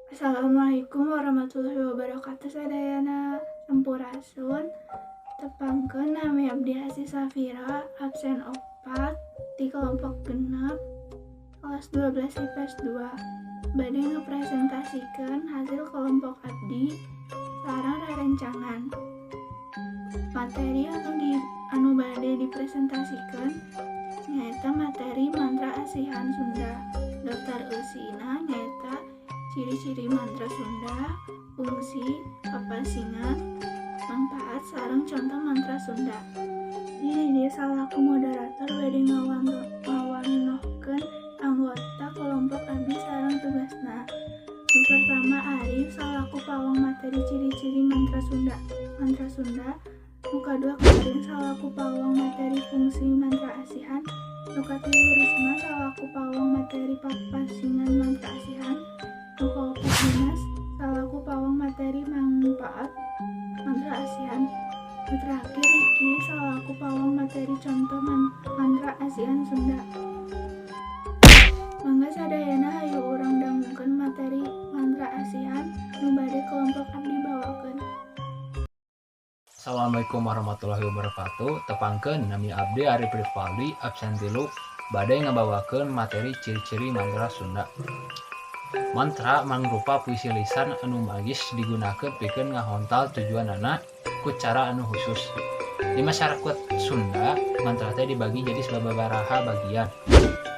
Assalamualaikum warahmatullahi wabarakatuh, sadayana sampurasun. Tepangkeun, nami abdi Asih Safira, absen 4 di kelompok 6 kelas 12 IPS 2, bade ngepresentasikeun hasil kelompok abdi sareng rerencangan. Materi anu bade dipresentasikan nyaeta materi mantra asihan Sunda. Daftar eusina nyaeta ciri-ciri mantra Sunda, fungsi, papasingan, manfaat, sareng contoh mantra Sunda. Di dieu salaku moderator bade ngawanohkeun anggota kelompok abdi sareng tugasna. Nu pertama, Arif salaku pawang materi ciri-ciri mantra Sunda. Nu kadua, Karin salaku pawang materi fungsi mantra asihan. Nu katilu, Risma salaku pawang materi papasingan mantra asihan. Nu kaopat, Dimas salaku pawang materi manfaat mantra asihan. Nu terakhir, Riki salaku pawang materi contoh mantra asihan Sunda. Mangga sadayana, hayu urang dangukeun materi mantra asihan nu bade kelompok abdi bawakeun. Assalamualaikum warahmatullahi wabarakatuh. Tepangkeun, nami abdi Arif Rifaldi, absen 3, bade ngabawakeun materi ciri-ciri mantra Sunda. Mantra mangrupa puisi lisan anu magis digunakeun pikeun ngahontal tujuanana ku cara anu khusus. Di masyarakat Sunda, mantra teh dibagi jadi sababaraha bagian.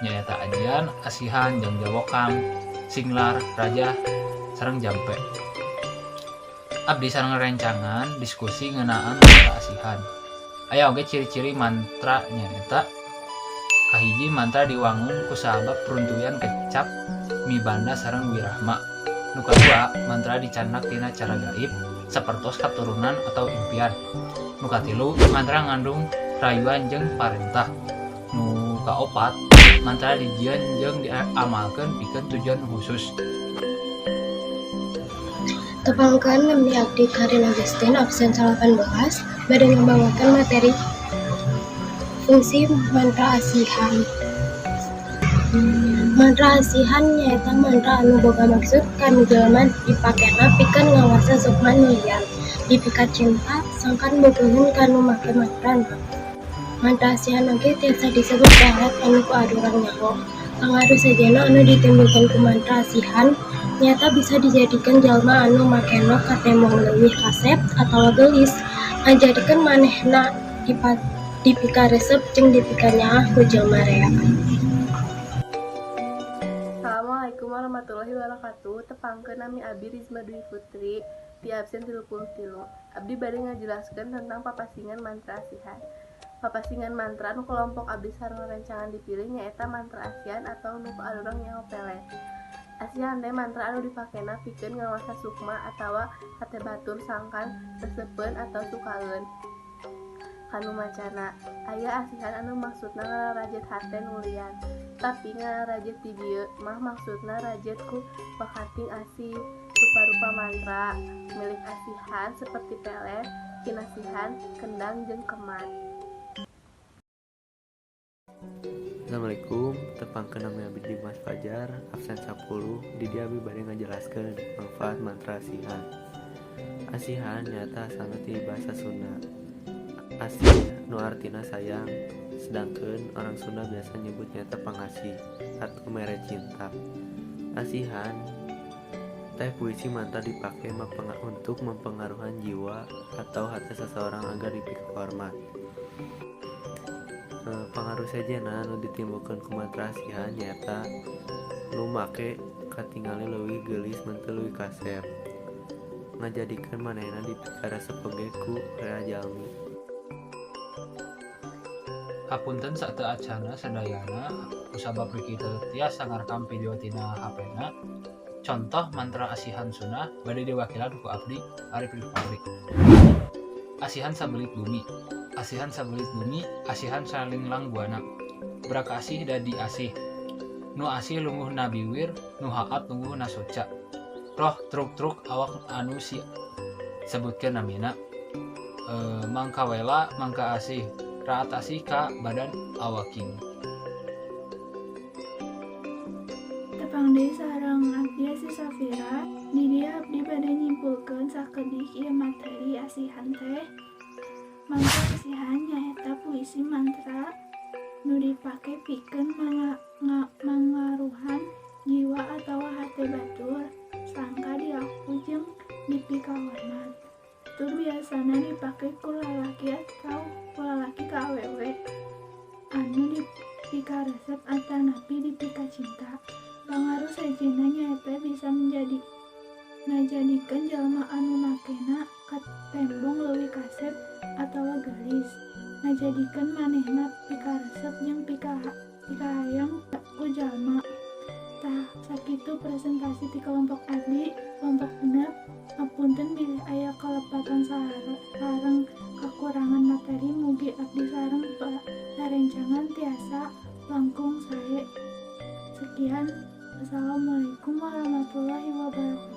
Nyaeta ajian, asihan, jangjawokan, singlar, rajah, sareng jampe. Abdi sareng rerencangan diskusi ngeunaan mantra asihan. Aya oge ciri-ciri mantra, nyaeta kahiji, mantra diwangun kusabab runtuyan kecap mibanda sareng wirahma. Nu kadua, mantra dicandak tina cara gaib sapertos katurunan atau impian. Nu katilu, mantra ngandung rayuan jeung parentah. Nu kaopat, mantra dijieun jeung diamalkeun pikeun tujuan khusus. Tepangkeun, nami abdi Karin Agustin, absen 18, bade ngabawakeun materi fungsi mantra asihan. Mantra asihan nyaeta mantra anu boga maksud kanu jelema, dipakena pikeun ngawasa sukma nu lian, dipikacinta sangkan bogoheun ka nu make mantrana. Mantra asihan oge tiasa disebut pelet anu ku arurang nyaho. Pangaruh sejenna anu ditimbulkeun ku mantra asihan nyaeta bisa dijadikeun jalma anu makena katembong leuwih kasep atawa geulis, ngajadikeun manehna dipikaresep jeung dipikanyaah ku jelema rea. Assalamualaikum warahmatullahi wabarakatuh. Tepangkeun, nami abdi Rizma Dwi Putri di absen 33. Abdi bade ngajelaskeun tentang papasingan mantra asihan. Papasingan mantra nu kelompok abdi sareng rerencangan dipilih nyaeta mantra asihan atau nu ku arurang nyaho pelet. Asihan teh mantra anu dipakena pikeun ngawasa sukma atawa hate batur sangkan resepeun atau sukaeun kanu macana. Aya asihan anu maksudna ngararajet hate nu lian. Tapi ngararajet di dieu mah maksudna rajet ku pakating asih. Rupa-rupa mantra milik asihan seperti pelet, kinasihan, kendang, jeung kemat. Assalamualaikum, tepangkeun, nami abdi Dimas Fajar, absen 10. Di dieu abdi bade ngajelaskeun manfaat mantra asihan. Asihan nyaeta asalna ti bahasa Sunda. Asih nu artina sayang, sedangkeun orang Sunda biasa nyebut nyaeta pangasih atau mere cinta. Asihan teh puisi mantra dipake untuk mempengaruhan jiwa atau hati seseorang agar dipikahormat. Pangaruh sejenna anu ditimbulkeun ku mantra asihan nyaeta nu make katingali leuwih geulis menteul leuwih kasep, ngajadikeun manehna dipikaresep oge ku rea jalmi. Hapunten sateu acana sadayana, kusabab Riki teu tiasa ngarekam video tina HP-na. Contoh mantra asihan Sunda bade diwakilan ku abdi, Arif Rifaldi. Asihan sabelit bumi, asihan sabelit bumi, asihan salinglang buana. Brak asih dadi asih. Nu asih lungguhna biwir, nu haat lungguhna soca. Roh truk-truk awak anu si sebutkeun namina. Mangkawela mangka asih, raat asih ka badan awaking. Tepang deui sareng abdi Asih Safira. Di dieu abdi bade nyimpulkeun sakedik ieu materi asihan teh. Mantra asihan nyaeta puisi mantra nu dipake pikeun mangaruhan jiwa atawa hate batur sangka diaku jeung dipikahormat. Tur biasana dipake ku lalaki atau ku lalaki ka awewe anu dipikaresep atanapi dipikacinta. Pangaruh sejenna nyaeta bisa menjadi ngajadikeun jalma anu makena katembong leuwih kasep atawa geulis, ngajadikeun manehna pikaresep jeung pikahayang ku jalma. Tah, sakitu presentasi ti kelompok abdi, kelompok 6. Hapunten bilih aya kalepatan sareng kakurangan materi, mugi abdi sareng sarencangan tiasa langkung sae. Sekian, wassalamualaikum warahmatullahi wabarakatuh.